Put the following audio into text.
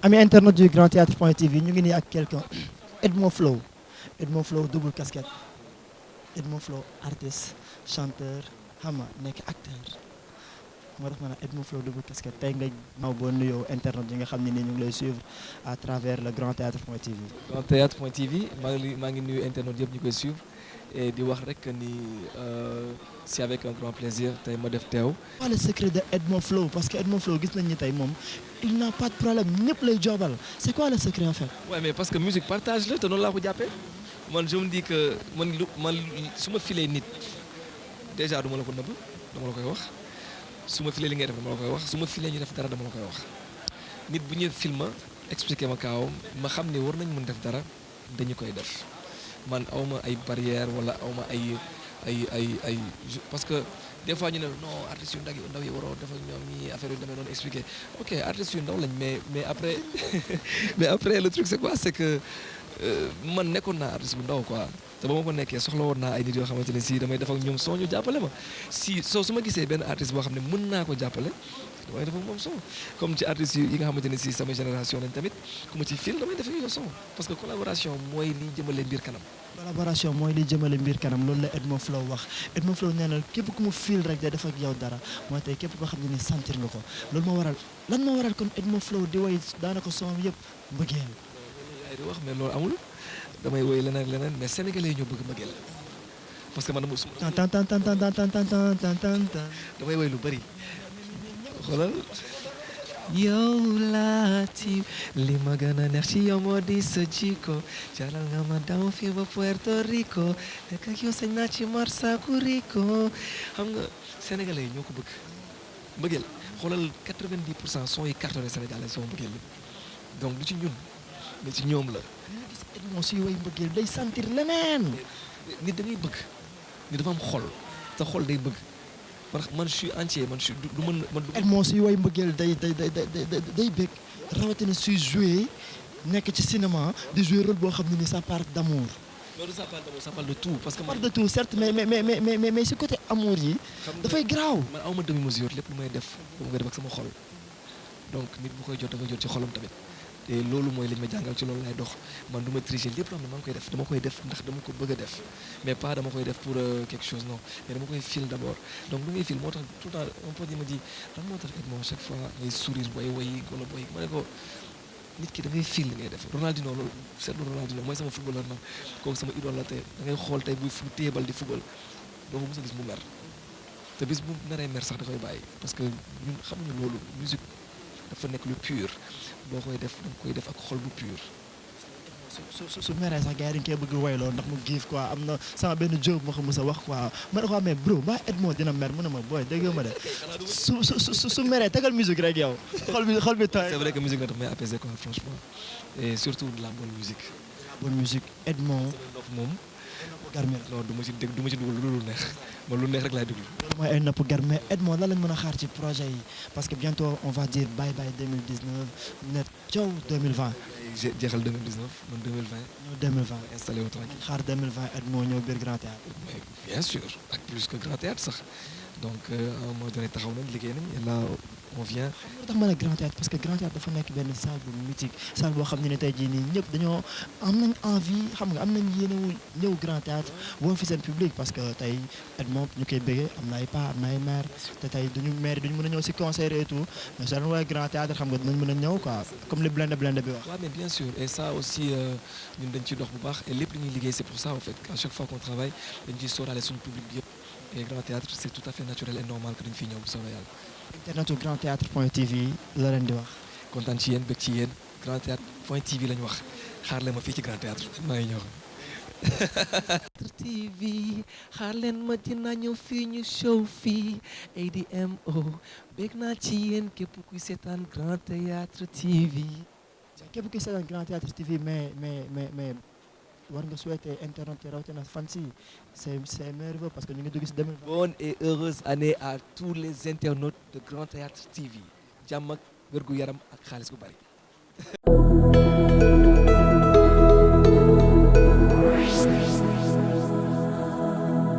Ami internet du Grand Théâtre point TV ñu ngi nii ak quelqu'un Edmond Flow double casquette Edmond Flow artiste chanteur xam nga nekk acteur moo tax ma ne Edmond Flow double casquette tey nga maaw boo nuyoo internet yi nga xam ne nii ñu ngi lay suivre à travers le Grand Théâtre point TV. Grand Théâtre point TV maa ngi nuyu internet yëpp ñu koy suivre et di wax rek ni c'est avec un grand plaisir tey ma def teew. Quoi le secret de Edmond Flow parce que Edmond Flow gis nañ ni tey moom il n'a pas de problème ñëpp lay joobal c'est quoi le secret en fait. Ouais mais parce que musique partage la te noonu laa ko jàppee man je me dis que man su ma filee nit déjà du ma la ko nëbb dama la koy wax su ma filee li ngay def dama la koy wax su ma filee ñu def dara dama la koy wax nit bu ñuy filma expliquer ma kaawam ma xam ne war nañ mën def dara dañu koy def man awma ay barrière wala awma ay parce que des fois ñu ne non artistes yu ndaw yi waroo def ak ñoom ñi affaire yu demee noonu expliquer ok artistes yu ndaw lañ mais après mais après le truc c'est quoi c'est que man nekkoon naa artiste bu ndaw quoi te ba ma ko nekkee soxla woon naa ay nit yoo xamante ne si damay def ak ñoom son ñu jàppale ma si su ma gisee benn artiste boo xam ne mën naa ko jàppale damay def ak moom son comme ci artistes yi nga xamante ne si sama génération lañ tamit ku ma ci fil damay def ak yow son parce que collaboration mooy liy jëmale mbir kanam. collaboration mooy liy jëmale mbir kanam loolu la Edmond Flow wax Edmond Flow nee na képp ku mu fil rek day def ak yow dara mooy tey képp koo xam ne ni sentir nga ko loolu moo waral lan moo waral kon Edmond Flow di way daanaka son yëpp mbëggeel. di wax mais loolu amul damay woy leneen mais sénégalais yi ñoo bëgg mbëggeel parce que man damay woy lu bëri xoolal yow laa ci li ma gën a neex ci yow moo di sa jikko jaral nga ma daw fii ba Puerto Rico nekk ak yow sañ naa ci Marsaku Rico xam nga sénégalais yi ñoo ko bëgg mbëggeel xoolal 90% son yi cartonné sénégalais son mbëggeel donc du ci ñun mais ci ñoom la. Edmond suy way mbëggeel day sentir leneen. nit da ngay bëgg nit dafa am xol te xol day bëgg man je suis entier man je suis du mën man. Edmond suy way mbëggeel day bëgg rawatina suy jouer nekk ci cinéma di jouer rôle boo xam ne ni ça parle d'amour. loolu ça parle d'amour ça parle de tout parce que. ça parle de tout certes mais si côté amour yi. dafay garaaw. man awma demi mesure lépp lu may def dama koy def ak sama xol donc nit bu koy jot da nga jot ci xolam tamit. te loolu mooy liñ ma jàngal ci loolu lay dox man du ma tricher lépp loo xam ne maa ngi koy def dama koy def ndax dama ko bëgg a def mais pas dama koy def pour quelque chose non mais dama koy fil d'abord donc lu ngay fil moo tax tout le temps un peu di ma di lan moo tax Edmond chaque fois ngay sourire booy woy wala booy ma ne ko nit ki da ngay fil li ngay def Ronaldinho loolu seetlu Ronaldinho mooy sama footballeur man kooku sama idole la tey da ngay xool tey buy téebal di football doo ko mos a gis mu mer te bis bu naree mer sax da koy bàyyi parce que ñun xamuñu loolu musique dafa nekk lu pur boo koy def danga koy def ak xol bu pur. su meree sax gars yi dañu koy bëgg wayloo ndax mu giif quoi am na sama benn job moo ko mës a wax quoi ma ne ko mais bro mbaa Edmond dina mer mu ne ma booy dégg ma de su meree tegal musique rek yow xol bi tooy. c'est vrai que musique na daf may apaiser quoi franchement et surtout de la bonne musique. la bonne musique Edmond. moom. garmi non du ma ci dégg du ma ci dugal lu neex man lu neex rek laay déglu. loolu mooy ay nopp garmi Edmond lan lañ mën a xaar ci projet yi parce que bientôt on va dire bye bye 2019 net coow 2020. jeexal 2019 man 2020. ñëw 2020 installé wu tranquille. xaar 2020 Edmond ñëw biir Grand Théâtre. mais bien sûr ak plus que Grand Théâtre sax donc à un moment donné taxaw nañ liggéey nañ et là on vient. xam nga tax ma ne Grand Théâtre parce que Grand Théâtre dafa nekk benn salle bu mythique salle boo xam ne tey jii nii ñëpp dañoo am nañ envie xam nga am nañ yéene ñëw Grand Théâtre woo fi seen public parce que tey Edmond ñu koy bëggee am na ay pa am na ay maire te tey duñu maire duñu mën a ñëw si concert et tout mais soo leen woowee Grand Théâtre xam nga dinañ mën a ñëw quoi comme li blende bi wax. waaw mais bien sûr et ça aussi ñun dañ ciy dox bu baax et lépp lu ñuy liggéey c'est pour ça en fait à chaque fois qu'on travaille dañ ciy sóoraale suñu public bi yëpp et Grand Théâtre c'est tout à fait naturel et normal que dañ fiy ñëw bu soobee yàlla. internetu Grand Théâtre point TV la leen di wax. kontaan ci yéen bëgg ci yéen Grand Théâtre point TV lañ wax xaar leen ma fii ci Grand Théâtre maa ngi ñëw. TV xaar leen ma dinaa ñëw fii ñu show fii ADMO bëgg naa ci yéen képp kuy seetaan Grand Théâtre TV. képp kuy seetaan Grand Théâtre TV mais war nga souhaiter internet rawatina fan si c'est merveilleux parce que ñu ngi dugg si 2020. Bonne et heureuse année à tous les internautes de Grand Théâtre TV jàmm ak wér gu yaram ak xaalis bu bari.